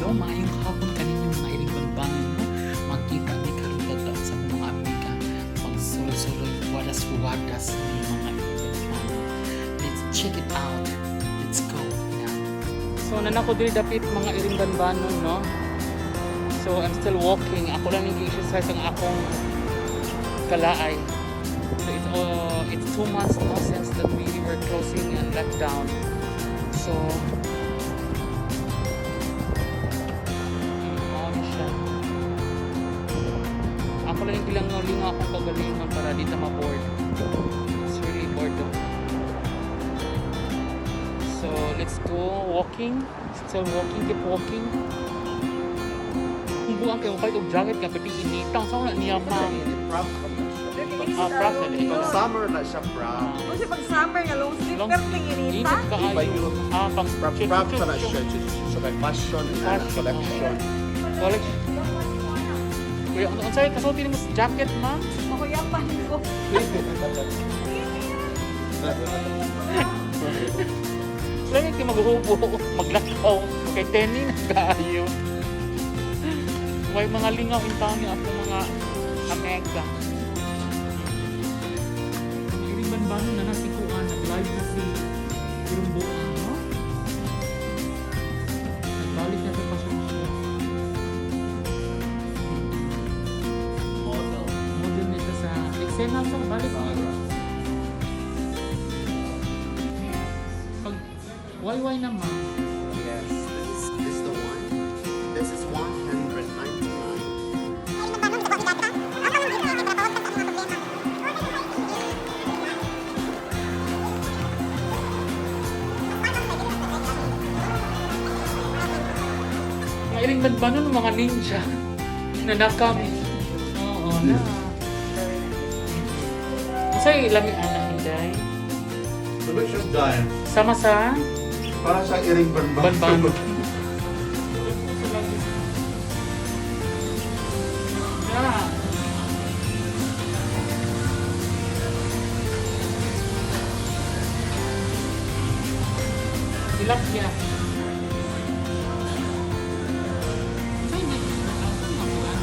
Hello, maayong hapon kaninyo, mga iring banbanon, no? Magkita mi karon kadto sa akong mga amiga. Magsuloy-suloy, wadas-wadas ni, mga iring banbanon. Let's check it out. Let's go now. So naa ko diri dapit, mga iring banbanon, no? So I'm still walking. Ako lang yung exercise ang akong kalaay. So it's 2 months now since that we were closing and lockdown. So mao ni siya. Ako lang yung gilangaw-lingaw akong kagalingon para di ta ma-bored. It's really boredom. So let's go walking. Still walking, keep walking. Kung buang kayo kahit og jacket ka, pwede inita. Sa wala niya, ma'am. Prop. Ah, prop sa ikaw. Pag summer na siya, prop. Kasi pag summer nga long sleeve, Long pero ting Init inita. ka Iba yun. Ah, pang Prop, prop sa na siya. So kay fashion and Fashion, collection. Collection. Kuya, ano unsay kasulti nimo sa jacket, ma'am? Makuyapan ko. Lagi kay maghubo, maglakaw kay Tenny na kaayo. Way mga lingaw in town yung akong mga amega. Iring banbano na na si Kuan, nag-live na si Irumbuan, no? Nagbalik na sa passion siya. Model. Model na siya sa eksena sa balik niya. Pag YY na, ma'am. Yes. This is the one. This is 199. Mga iring banbanon, mga ninja na nakami. Oo na. Unsay lami ana, Inday? Delicious dime. Sama sa Para sa iring banban. banban. Yeah. Tilapia. Unsay na? Asa nga kuan?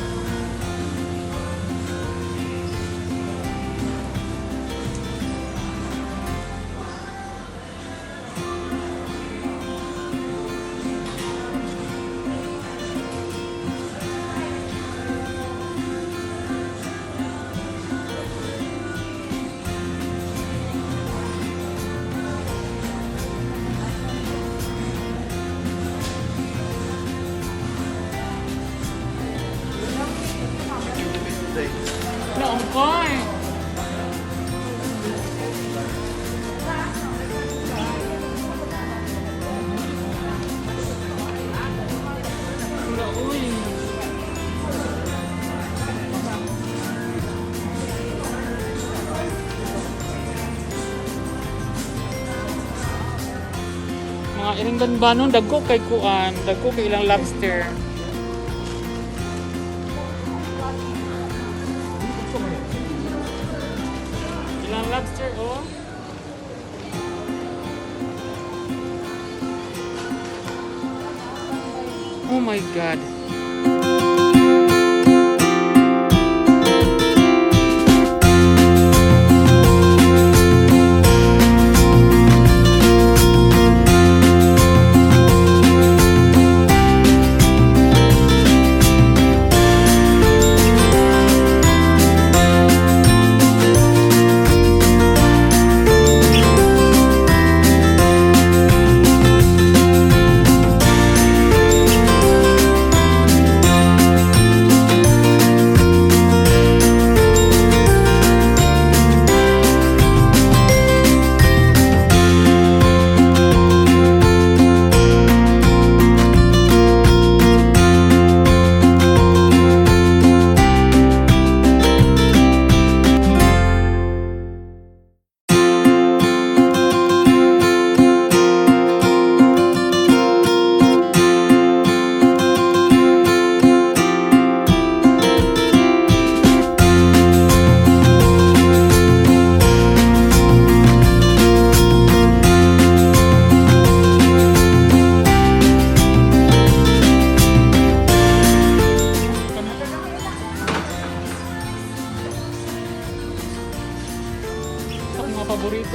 Na ongkoy. Wala, uy. Mga iring banbanon, dagko kay kuan, dagko kay ilang lobster. Ilang lobster, oh. Oh my God.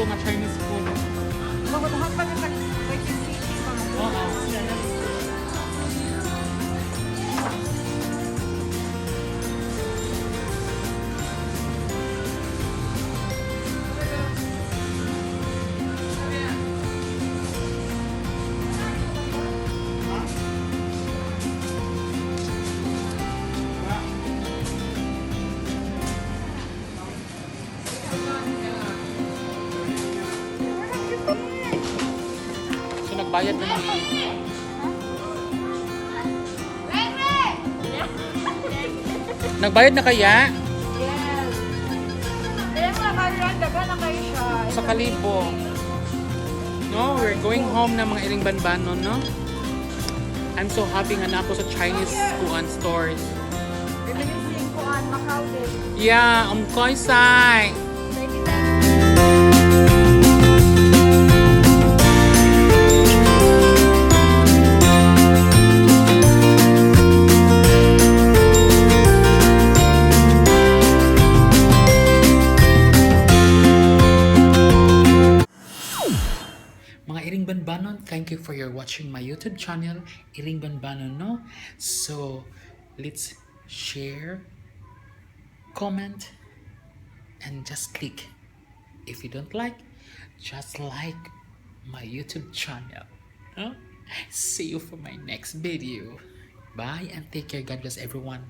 nga Chinese food. Magudahan pa na sa Quezon City, mga Oo. So nagbayad na ni. Nagbayad na kaya? Yes. Kaya mga karon, daghan na kayo siya. Sa kalibo. No, we're going home na, mga iring banbanon, no? I'm so happy nga na ako sa Chinese kuan stores. Reminiscing kuan, Macau din. Yeah, umkoy sai. 99. Mga Iring Banbanon, thank you for your watching my YouTube channel, Iring Banbanon, no? So, let's share, comment, and just click. If you don't like, just like my YouTube channel. No? See you for my next video. Bye and take care. God bless everyone.